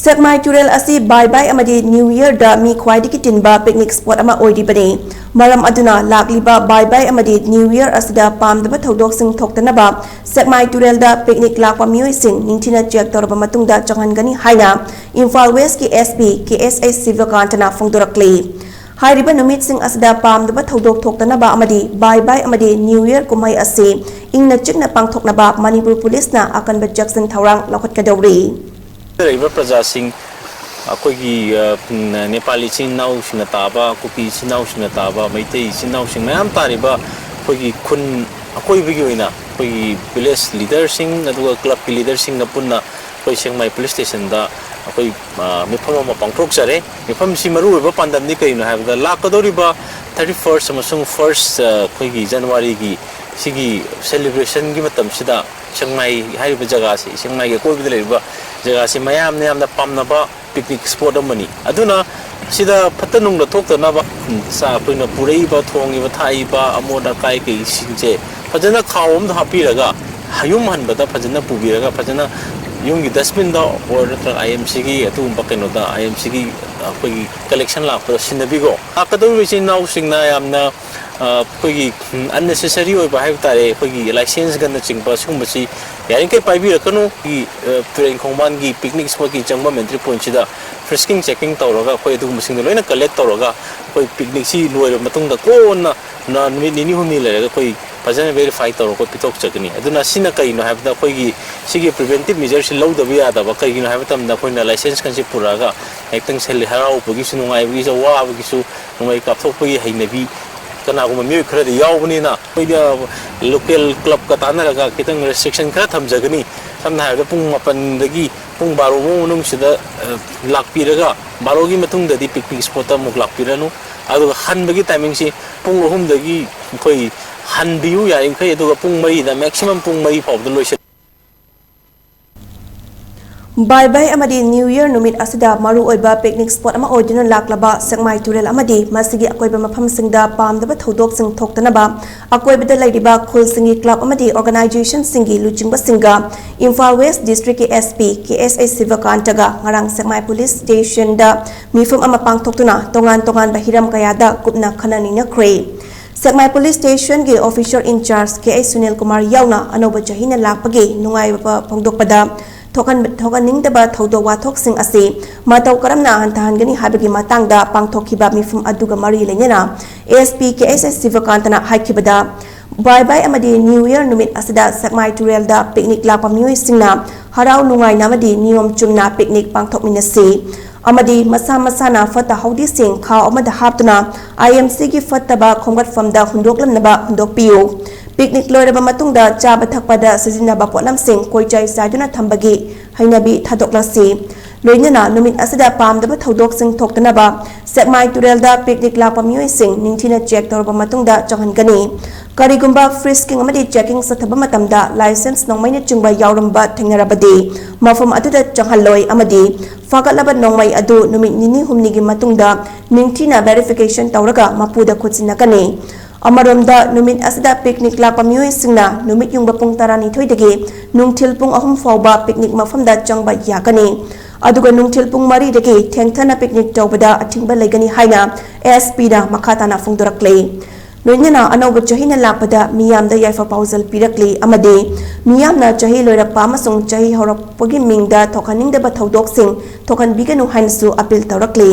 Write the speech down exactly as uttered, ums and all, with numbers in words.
ꯁꯦꯛꯃꯥꯏ ꯇꯨꯔꯦꯜ ꯑꯁꯤ ꯕꯥꯏ ꯕꯥꯏ ꯑꯃꯗꯤ ꯅ꯭ꯌꯨ ꯌꯔꯗ ꯃꯤ ꯈ꯭ꯋꯥꯏꯗꯒꯤ ꯇꯤꯟꯕ ꯄꯤꯛꯅꯤꯛ ꯁ꯭ꯄꯣꯠ ꯑꯃ ꯑꯣꯏꯔꯤꯕꯅꯤ꯫ ꯃꯔꯝ ꯑꯗꯨꯅ ꯂꯥꯛꯂꯤꯕ ꯕꯥꯏ ꯕꯥꯏ ꯑꯃꯗꯤ ꯅ꯭ꯌꯨ ꯌꯔ ꯑꯁꯤꯗ ꯄꯥꯝꯗꯕ ꯊꯧꯗꯣꯛꯁꯤꯡ ꯊꯣꯛꯇꯅꯕ ꯁꯦꯛꯃꯥꯏ ꯇꯨꯔꯦꯜꯗ ꯄꯤꯛꯅꯤꯛ ꯂꯥꯛꯄ ꯃꯤꯑꯣꯏꯁꯤꯡ ꯅꯤꯡꯊꯤꯅ ꯆꯦꯛ ꯇꯧꯔꯕ ꯃꯇꯨꯡꯗ ꯆꯪꯍꯟꯒꯅꯤ ꯍꯥꯏꯅ ꯏꯝꯐꯥꯜ ꯋꯦꯁꯀꯤ SP ꯀꯦ ꯑꯦꯁ ꯑꯩꯆ ꯁꯤꯕꯀꯥꯟꯇꯅ ꯐꯣꯡꯗꯣꯔꯛꯂꯤ꯫ ꯍꯥꯏꯔꯤꯕ ꯅꯨꯃꯤꯠꯁꯤꯡ ꯑꯁꯤꯗ ꯄꯥꯝꯗꯕ ꯊꯧꯗꯣꯛ ꯊꯣꯛꯇꯅꯕ ꯑꯃꯗꯤ ꯕꯥꯏ ꯕꯥꯏ ꯑꯃꯗꯤ ꯅ꯭ꯌꯨ ꯌꯔ ꯀꯨꯝꯍꯩ ꯑꯁꯤ ꯏꯪꯅ ꯆꯤꯛꯅ ꯄꯥꯡꯊꯣꯛꯅꯕ ꯃꯅꯤꯄꯨꯔ ꯄꯨꯂꯤꯁꯅ ꯑꯀꯟꯕ ꯆꯦꯛꯁꯤꯟ ꯊꯧꯔꯥꯡ ꯂꯧꯈꯠꯀꯗꯧꯔꯤ꯫ ꯂꯩꯔꯤꯕ ꯄ꯭ꯔꯖꯥꯁꯤꯡ, ꯑꯩꯈꯣꯏꯒꯤ, ꯑ, ꯎꯝ, ꯅꯦꯄꯥꯂꯤ ꯏꯆꯤꯟ ꯏꯅꯥꯎꯁꯤꯡꯅ ꯇꯥꯕ, ꯀꯨꯀꯤ ꯏꯆꯤꯟ ꯏꯅꯥꯎꯁꯤꯡꯅ ꯇꯥꯕ, ꯃꯩꯇꯩ ꯏꯆꯤꯟ ꯏꯅꯥꯎꯁꯤꯡ ꯃꯌꯥꯝ ꯇꯥꯔꯤꯕ ꯑꯩꯈꯣꯏꯒꯤ ꯈꯨꯟ ꯑꯀꯣꯏꯕꯒꯤ ꯑꯣꯏꯅ ꯑꯩꯈꯣꯏꯒꯤ ꯚꯤꯂꯦꯖ ꯂꯤꯗꯔꯁꯤꯡ ꯑꯗꯨꯒ ꯀ꯭ꯂꯕꯀꯤ ꯂꯤꯗꯔꯁꯤꯡꯒ ꯄꯨꯟꯅ ꯑꯩꯈꯣꯏ ꯁꯦꯛꯃꯥꯏ ꯄꯨꯂꯤꯁ ꯁ꯭ꯇꯦꯁꯟꯗ ꯑꯩꯈꯣꯏ, ꯑ, ꯃꯤꯐꯝ ꯑꯃ ꯄꯥꯡꯊꯣꯛꯆꯔꯦ꯫ ꯃꯤꯐꯝꯁꯤ ꯃꯔꯨꯑꯣꯏꯕ ꯄꯥꯟꯗꯝꯗꯤ ꯀꯔꯤꯅꯣ ꯍꯥꯏꯕꯗ, ꯂꯥꯛꯀꯗꯧꯔꯤꯕ ꯊꯥꯔꯇꯤ ꯐꯥꯔꯁ ꯑꯃꯁꯨꯡ ꯐꯥꯔꯁ, ꯑ, ꯑꯩꯈꯣꯏꯒꯤ ꯖꯅꯋꯥꯔꯤꯒꯤ ꯁꯤꯒꯤ ꯁꯦꯂꯦꯕ꯭ꯔꯦꯁꯟꯒꯤ ꯃꯇꯝꯁꯤꯗ ꯁꯦꯛꯃꯥꯏ ꯍꯥꯏꯔꯤꯕ ꯖꯒꯥꯁꯤ, ꯁꯦꯛꯃꯥꯏꯒꯤ ꯑꯀꯣꯏꯕꯗ ꯂꯩꯔꯤꯕ ꯖꯒꯥꯁꯤ ꯃꯌꯥꯝꯅ ꯌꯥꯝꯅ ꯄꯥꯝꯅꯕ ꯄꯤꯛꯅꯤꯛ ꯁ꯭ꯄꯣꯠ ꯑꯃꯅꯤ꯫ ꯑꯗꯨꯅ ꯁꯤꯗ ꯐꯠꯇ ꯅꯨꯡꯗ ꯊꯣꯛꯇꯅꯕ, ꯎꯝ, ꯆꯥ-, ꯑꯩꯈꯣꯏꯅ ꯄꯨꯔꯛꯏꯕ, ꯊꯣꯡꯉꯤꯕ, ꯊꯥꯛꯏꯕ ꯑꯃꯣꯠ ꯑꯀꯥꯏ ꯀꯩꯁꯤꯡꯁꯦ ꯐꯖꯅ ꯈꯥꯎ ꯑꯃꯗ ꯍꯥꯞꯄꯤꯔꯒ ꯌꯨꯝ ꯍꯟꯕꯗ ꯐꯖꯅ ꯄꯨꯕꯤꯔꯒ, ꯐꯖꯅ ꯌꯨꯝꯒꯤ ꯗꯁꯕꯤꯟꯗ ꯑꯣꯔ ꯅꯠꯇ꯭ꯔꯒ IMCꯒꯤ ꯑꯗꯨꯒꯨꯝꯕ ꯀꯩꯅꯣꯗ, IMCꯒꯤ ꯑꯩꯈꯣꯏꯒꯤ ꯀꯂꯦꯛꯁꯟ ꯂꯥꯛꯄꯗ ꯁꯤꯟꯅꯕꯤꯈꯣ꯫ ꯂꯥꯛꯀꯗꯧꯔꯤꯕ ꯏꯆꯤꯟ ꯏꯅꯥꯎꯁꯤꯡꯅ ꯌꯥꯝꯅ, ꯑ, ꯑꯩꯈꯣꯏꯒꯤ, ꯎꯝ, unnecessary ꯑꯣꯏꯕ ꯍꯥꯏꯕ ꯇꯥꯔꯦ, ꯑꯩꯈꯣꯏꯒꯤ ꯂꯥꯏꯁꯦꯟꯁꯀꯅꯆꯤꯡꯕ ꯁꯤꯒꯨꯝꯕꯁꯤ ꯌꯥꯔꯤꯈꯩ ꯄꯥꯏꯕꯤꯔꯛꯀꯅꯨ꯫ ꯑꯩꯈꯣꯏꯒꯤ, ꯑ, ꯇꯨꯔꯦꯟ ꯈꯣꯡꯕꯥꯟꯒꯤ ꯄꯤꯛꯅꯤꯛ ꯁ꯭ꯄꯣꯠꯀꯤ ꯆꯪꯐꯝ ꯑꯦꯟꯇ꯭ꯔꯤ ꯄꯣꯏꯟꯠꯁꯤꯗ ꯐ꯭ꯔꯤꯁꯀꯤꯡ ꯆꯦꯛꯀꯤꯡ ꯇꯧꯔꯒ, ꯑꯩꯈꯣꯏ ꯑꯗꯨꯒꯨꯝꯕꯁꯤꯡꯗꯣ ꯂꯣꯏꯅ ꯀꯂꯦꯛ ꯇꯧꯔꯒ, ꯑꯩꯈꯣꯏ ꯄꯤꯛꯅꯤꯛꯁꯤ ꯂꯣꯏꯔꯕ ꯃꯇꯨꯡꯗ ꯀꯣꯟꯅ ꯅ-, ꯅꯨꯃꯤꯠ ꯅꯤꯅꯤ ꯍꯨꯝꯅꯤ ꯂꯩꯔꯒ ꯑꯩꯈꯣꯏ ꯐꯖꯅ ꯚꯦꯔꯤꯐꯥꯏ ꯇꯧꯔꯒ ꯄꯤꯊꯣꯛꯆꯒꯅꯤ꯫ ꯑꯗꯨꯅ ꯁꯤꯅ ꯀꯔꯤꯅꯣ ꯍꯥꯏꯕꯗ, ꯑꯩꯈꯣꯏꯒꯤ ꯁꯤꯒꯤ ꯄ꯭ꯔꯤꯚꯦꯟꯇꯤꯞ ꯃꯦꯖꯔꯁꯤ ꯂꯧꯗꯕ ꯌꯥꯗꯕ꯫ ꯀꯔꯤꯒꯤꯅꯣ ꯍꯥꯏꯕ ꯃꯇꯝꯗ, ꯑꯩꯈꯣꯏꯅ ꯂꯥꯏꯁꯦꯟꯁ ꯀꯟꯁꯤ ꯄꯨꯔꯛꯑꯒ ꯉꯥꯏꯍꯥꯛꯇꯪ ꯁꯦꯜ ꯍꯔꯥꯎꯕꯒꯤꯁꯨ, ꯅꯨꯡꯉꯥꯏꯕꯒꯤꯁꯨ, ꯑꯋꯥꯕꯒꯤꯁꯨ, ꯅꯣꯡꯃꯩ ꯀꯥꯞꯊꯣꯛꯄꯒꯤ ꯍꯩꯅꯕꯤ ꯀꯅꯥꯒꯨꯝꯕ ꯃꯤꯑꯣꯏ ꯈꯔꯗꯤ ꯌꯥꯎꯕꯅꯤꯅ, ꯑꯩꯈꯣꯏꯗ ꯂꯣꯀꯦꯜ ꯀ꯭ꯂꯕꯀ ꯇꯥꯟꯅꯔꯒ ꯈꯤꯇꯪ ꯔꯦꯁꯇ꯭ꯔꯤꯛꯁꯟ ꯈꯔ ꯊꯝꯖꯒꯅꯤ꯫ ꯁꯝꯅ ꯍꯥꯏꯔꯕꯗ, ꯄꯨꯡ ꯃꯥꯄꯟꯗꯒꯤ ꯄꯨꯡ ꯕꯥꯔꯣ ꯐꯥꯎ ꯃꯅꯨꯡꯁꯤꯗ, ꯑ, ꯂꯥꯛꯄꯤꯔꯒ, ꯕꯥꯔꯣꯒꯤ ꯃꯇꯨꯡꯗꯗꯤ ꯄꯤꯛꯅꯤꯛ ꯁ꯭ꯄꯣꯠꯇ ꯑꯃꯨꯛ ꯂꯥꯛꯄꯤꯔꯅꯨ꯫ ꯑꯗꯨꯒ ꯍꯟꯕꯒꯤ ꯇꯥꯏꯃꯤꯡꯁꯤ ꯄꯨꯡ ꯑꯍꯨꯝꯗꯒꯤ ꯑꯩꯈꯣꯏ ꯍꯟꯕꯤꯌꯨ ꯌꯥꯔꯤꯃꯈꯩ, ꯑꯗꯨꯒ ꯄꯨꯡ ꯃꯔꯤꯗ, ꯃꯦꯛꯁꯤꯃꯝ ꯄꯨꯡ ꯃꯔꯤ ꯐꯥꯎꯕꯗ ꯂꯣꯏꯁꯤꯟ ꯕꯥꯏ ꯕꯥꯏ ꯑꯃꯗꯤ ꯅ꯭ꯌꯨ ꯌꯔ ꯅꯨꯃꯤꯠ ꯑꯁꯤꯗ ꯃꯔꯨꯑꯣꯏꯕ ꯄꯤꯛꯅꯤꯛ ꯁ꯭ꯄꯣꯠ ꯑꯃ ꯑꯣꯏꯗꯨꯅ ꯂꯥꯛꯂꯕ ꯁꯦꯛꯃꯥꯏ ꯇꯨꯔꯦꯜ ꯑꯃꯗꯤ ꯃꯁꯤꯒꯤ ꯑꯀꯣꯏꯕ ꯃꯐꯝꯁꯤꯡꯗ ꯄꯥꯝꯗꯕ ꯊꯧꯗꯣꯛꯁꯤꯡ ꯊꯣꯛꯇꯅꯕ ꯑꯀꯣꯏꯕꯗ ꯂꯩꯔꯤꯕ ꯈꯨꯜꯁꯤꯡꯒꯤ ꯀ꯭ꯂꯕ ꯑꯃꯗꯤ ꯑꯣꯔꯒꯅꯥꯏꯖꯦꯁꯟꯁꯤꯡꯒꯤ ꯂꯨꯆꯤꯡꯕꯁꯤꯡꯒ ꯏꯝꯐꯥꯜ ꯋꯦꯁ ꯗꯤꯁꯇ꯭ꯔꯤꯛꯀꯤ S P K S H ꯁꯤꯕꯀꯥꯟꯇꯒ ꯉꯔꯥꯡ ꯁꯦꯛꯃꯥꯏ ꯄꯨꯂꯤꯁ ꯁ꯭ꯇꯦꯁꯟꯗ ꯃꯤꯐꯝ ꯑꯃ ꯄꯥꯡꯊꯣꯛꯇꯨꯅ ꯇꯣꯉꯥꯟ ꯇꯣꯉꯥꯟꯕ ꯍꯤꯔꯝ ꯀꯌꯥꯗ ꯀꯨꯞꯅ ꯈꯟꯅ ꯅꯩꯅꯈ꯭ꯔꯦ꯫ ꯁꯦꯛꯃꯥꯏ ꯄꯨꯂꯤꯁ ꯁ꯭ꯇꯦꯁꯟꯒꯤ officer incharge K H Sunil Kumar ꯌꯥꯎꯅ ꯑꯅꯧꯕ ꯆꯍꯤꯅ ꯂꯥꯛꯄꯒꯤ ꯅꯨꯡꯉꯥꯏꯕ ꯐꯣꯡꯗꯣꯛꯄꯗ ꯊꯣꯛꯍꯟ-, ꯊꯣꯛꯍꯟꯅꯤꯡꯗꯕ ꯊꯧꯗꯣꯛ ꯋꯥꯊꯣꯛꯁꯤꯡ ꯑꯁꯤ ꯃꯇꯧ ꯀꯔꯝꯅ ꯍꯟꯊꯍꯟꯒꯅꯤ ꯍꯥꯏꯕꯒꯤ ꯃꯇꯥꯡꯗ ꯄꯥꯡꯊꯣꯛꯈꯤꯕ ꯃꯤꯐꯝ ꯑꯗꯨꯒ ꯃꯔꯤ ꯂꯩꯅꯅ S P K S H ꯁꯤꯕꯀꯥꯟꯇꯅ ꯍꯥꯏꯈꯤꯕꯗ, ꯕꯥꯏ ꯕꯥꯏ ꯑꯃꯗꯤ ꯅ꯭ꯌꯨ ꯌꯔ ꯅꯨꯃꯤꯠ ꯑꯁꯤꯗ ꯁꯦꯛꯃꯥꯏ ꯇꯨꯔꯦꯜꯗ ꯄꯤꯛꯅꯤꯛ ꯂꯥꯛꯄ ꯃꯤꯑꯣꯏꯁꯤꯡꯅ ꯍꯔꯥꯎ ꯅꯨꯡꯉꯥꯏꯅ ꯑꯃꯗꯤ ꯅꯤꯌꯣꯝ ꯆꯨꯝꯅ ꯄꯤꯛꯅꯤꯛ ꯄꯥꯡꯊꯣꯛꯃꯤꯟꯅꯁꯤ ꯑꯃꯗꯤ ꯃꯁꯥ ꯃꯁꯥꯅ ꯐꯠꯇ ꯍꯥꯎꯗꯤꯁꯤꯡ ꯈꯥꯎ ꯑꯃꯗ ꯍꯥꯞꯇꯨꯅ I M C ꯒꯤ ꯐꯠꯇꯕ ꯈꯣꯝꯒꯠꯐꯝꯗ ꯍꯨꯟꯗꯣꯛꯂꯝꯅꯕ ꯍꯨꯟꯗꯣꯛꯄꯤꯌꯨ꯫ ꯄꯤꯛꯅꯤꯛ ꯂꯣꯏꯔꯕ ꯃꯇꯨꯡꯗ ꯆꯥꯕ ꯊꯛꯄꯗ ꯁꯤꯖꯤꯟꯅꯕ ꯄꯣꯠꯂꯝꯁꯤꯡ ꯀꯣꯏꯆꯥꯏ ꯆꯥꯏꯗꯨꯅ ꯊꯝꯕꯒꯤ ꯍꯩꯅꯕꯤ ꯊꯥꯗꯣꯛꯂꯁꯤ꯫ ꯂꯣꯏꯅꯅ ꯅꯨꯃꯤꯠ ꯑꯁꯤꯗ ꯄꯥꯝꯗꯕ ꯊꯧꯗꯣꯛꯁꯤꯡ ꯊꯣꯛꯇꯅꯕ ꯁꯦꯛꯃꯥꯏ ꯇꯨꯔꯦꯜꯗ ꯄꯤꯛꯅꯤꯛ ꯂꯥꯛꯄ ꯃꯤꯑꯣꯏꯁꯤꯡ ꯅꯤꯡꯊꯤꯅ ꯆꯦꯛ ꯇꯧꯔꯕ ꯃꯇꯨꯡꯗ ꯆꯪꯍꯟꯒꯅꯤ꯫ ꯀꯔꯤꯒꯨꯝꯕ ꯐ꯭ꯔꯤꯁꯀꯤꯡ ꯑꯃꯗꯤ ꯆꯦꯀꯤꯡ ꯆꯠꯊꯕ ꯃꯇꯝꯗ ꯂꯥꯏꯁꯦꯟꯁ ꯅꯣꯡꯃꯩꯅꯆꯤꯡꯕ ꯌꯥꯎꯔꯝꯕ ꯊꯦꯡꯅꯔꯕꯗꯤ ꯃꯐꯝ ꯑꯗꯨꯗ ꯆꯪꯍꯜꯂꯣꯏ ꯑꯃꯗꯤ ꯐꯥꯒꯠꯂꯕ ꯅꯣꯡꯃꯩ ꯑꯗꯨ ꯅꯨꯃꯤꯠ ꯅꯤꯅꯤ ꯍꯨꯝꯅꯤꯒꯤ ꯃꯇꯨꯡꯗ ꯅꯤꯡꯊꯤꯅ ꯚꯦꯔꯤꯐꯤꯀꯦꯁꯟ ꯇꯧꯔꯒ ꯃꯄꯨꯗ ꯈꯨꯠꯁꯤꯟꯅꯒꯅꯤ꯫ ꯑꯃꯔꯣꯝꯗ, ꯅꯨꯃꯤꯠ ꯑꯁꯤꯗ ꯄꯤꯛꯅꯤꯛ ꯂꯥꯛꯄ ꯃꯤꯑꯣꯏꯁꯤꯡꯅ ꯅꯨꯃꯤꯠ ꯌꯨꯡꯕ ꯄꯨꯡ ꯇꯔꯥꯅꯤꯊꯣꯏꯗꯒꯤ ꯅꯨꯡꯊꯤꯜ ꯄꯨꯡ ꯑꯍꯨꯝ ꯐꯥꯎꯕ ꯄꯤꯛꯅꯤꯛ ꯃꯐꯝꯗ ꯆꯪꯕ ꯌꯥꯒꯅꯤ꯫ ꯑꯗꯨꯒ ꯅꯨꯡꯊꯤꯜ ꯄꯨꯡ ꯃꯔꯤꯗꯒꯤ ꯊꯦꯡꯊꯅ ꯄꯤꯛꯅꯤꯛ ꯇꯧꯕꯗ ꯑꯊꯤꯡꯕ ꯂꯩꯒꯅꯤ ꯍꯥꯏꯅ S P ꯅ ꯃꯈꯥ ꯇꯥꯅ ꯐꯣꯡꯗꯣꯔꯛꯂꯤ꯫ ꯂꯣꯏꯅꯅ ꯑꯅꯧꯕ ꯆꯍꯤꯅ ꯂꯥꯛꯄꯗ ꯃꯤꯌꯥꯝꯗ ꯌꯥꯏꯐ ꯄꯥꯎꯖꯦꯜ ꯄꯤꯔꯛꯂꯤ ꯑꯃꯗꯤ ꯃꯤꯌꯥꯝꯅ ꯆꯍꯤ ꯂꯣꯏꯔꯛꯄ ꯑꯃꯁꯨꯡ ꯆꯍꯤ ꯍꯧꯔꯛꯄꯒꯤ ꯃꯤꯡꯗ ꯊꯣꯛꯍꯟꯅꯤꯡꯗꯕ ꯊꯧꯗꯣꯛꯁꯤꯡ ꯊꯣꯛꯍꯟꯕꯤꯒꯅꯨ ꯍꯥꯏꯅꯁꯨ ꯑꯄꯤꯜ ꯇꯧꯔꯛꯂꯤ꯫